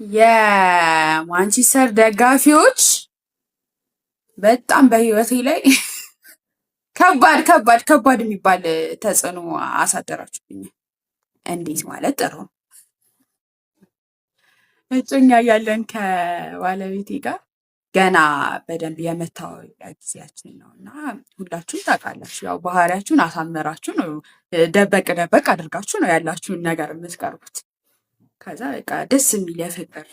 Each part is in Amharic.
የማንቸስተር ደጋፊዎች በጣም በህይወቴ ላይ ከባድ ከባድ ከባድ የሚባል ተጽዕኖ አሳደራችሁብኝ። እንዴት ማለት ጥሩ ነው። እጮኛ እያለን ከባለቤቴ ጋር ገና በደንብ የመታወቂያ ጊዜያችን ነው እና ሁላችሁም ታውቃላችሁ፣ ያው ባህሪያችሁን አሳምራችሁ ነው፣ ደበቅ ደበቅ አድርጋችሁ ነው ያላችሁን ነገር የምትቀርቡት። ከዛ በቃ ደስ የሚል የፍቅር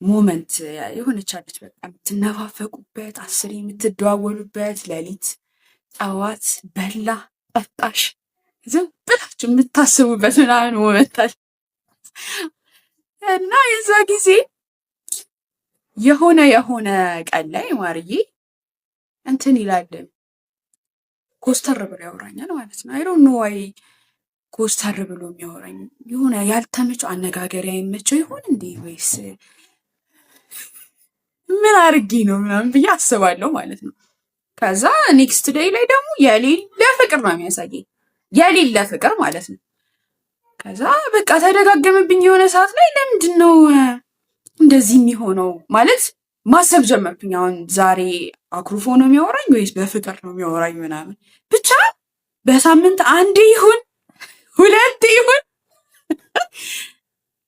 moment የሆነች አለች፣ በቃ የምትነፋፈቁበት፣ አስሬ የምትደዋወሉበት፣ ሌሊት ጠዋት በላ ጠጣሽ ዝም ብላችሁ የምታስቡበት ምናምን moment አለ። እና የዛ ጊዜ የሆነ የሆነ ቀን ላይ ማርዬ እንትን ይላል፣ ኮስተር ብሎ ያወራኛል ማለት ነው። I don't know why ኮስተር ብሎ የሚያወራኝ። የሆነ ያልተመቸው አነጋገር አይመቸው ይሆን እንዴ ወይስ ምን አርጌ ነው ምናምን ብዬ አስባለሁ ማለት ነው። ከዛ next day ላይ ደግሞ የሌለ ፍቅር ነው የሚያሳየኝ፣ የሌለ ፍቅር ማለት ነው። ከዛ በቃ ተደጋገመብኝ። የሆነ ሰዓት ላይ ለምንድን ነው እንደዚህ የሚሆነው ማለት ማሰብ ጀመርኩኝ። አሁን ዛሬ አኩርፎ ነው የሚያወራኝ ወይስ በፍቅር ነው የሚያወራኝ ምናምን። ብቻ በሳምንት አንዴ ይሁን ሁለቴ ይሁን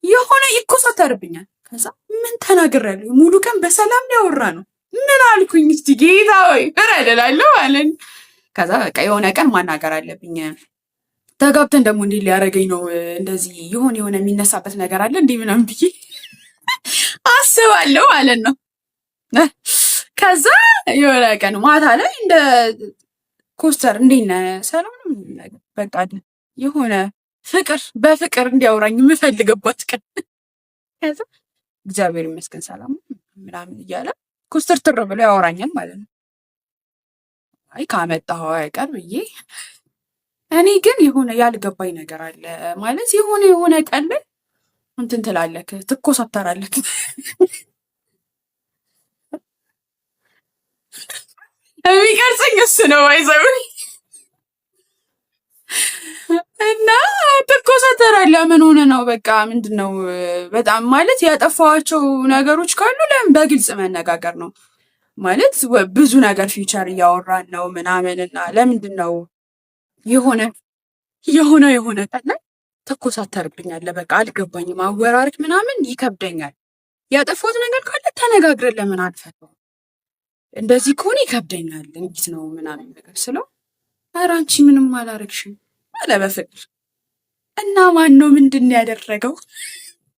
የሆነ ይኮሳተርብኛል። ከዛ ምን ተናግሬያለሁ? ሙሉ ቀን በሰላም ያወራ ነው። ምን አልኩኝ? እስቲ ጌታ ወይ ፍረድ እላለሁ ማለት ነው። ከዛ በቃ የሆነ ቀን ማናገር አለብኝ። ተጋብተን ደግሞ እንዴት ሊያደርገኝ ነው፣ እንደዚህ የሆነ የሆነ የሚነሳበት ነገር አለ እንዲህ ምናምን ብዬ አስባለሁ ማለት ነው። ከዛ የሆነ ቀን ማታ ላይ እንደ ኮስተር እንዴት ነህ ሰላም ነው በቃ የሆነ ፍቅር በፍቅር እንዲያወራኝ የምፈልግበት ቀን። ከዛ እግዚአብሔር ይመስገን ሰላም ምናምን እያለ ኮስተርትር ብሎ ያወራኛል ማለት ነው። አይ ካመጣኸው አይቀር ብዬ እኔ ግን የሆነ ያልገባኝ ነገር አለ ማለት የሆነ የሆነ ቀን ላይ እንትን ትላለህ፣ ትኮሳተራለህ። የሚቀርጸኝ እሱ ነው ባይዘው እና ትኮሳተራለህ። ምን ሆነ ነው በቃ ምንድን ነው በጣም ማለት ያጠፋኋቸው ነገሮች ካሉ ለምን በግልጽ መነጋገር ነው ማለት ብዙ ነገር future እያወራን ነው ምናምን እና ለምንድን ነው የሆነ የሆነ የሆነ ቀን ላይ ትኮሳተርብኛለህ። በቃ አልገባኝም፣ አወራርክ ምናምን ይከብደኛል። ያጠፋሁት ነገር ካለ ተነጋግረን ለምን አንፈታውም? እንደዚህ ከሆነ ይከብደኛል፣ እንዴት ነው ምናምን ነገር ስለው ኧረ አንቺ ምንም አላረግሽም አለ በፍቅር። እና ማን ነው ምንድን ነው ያደረገው?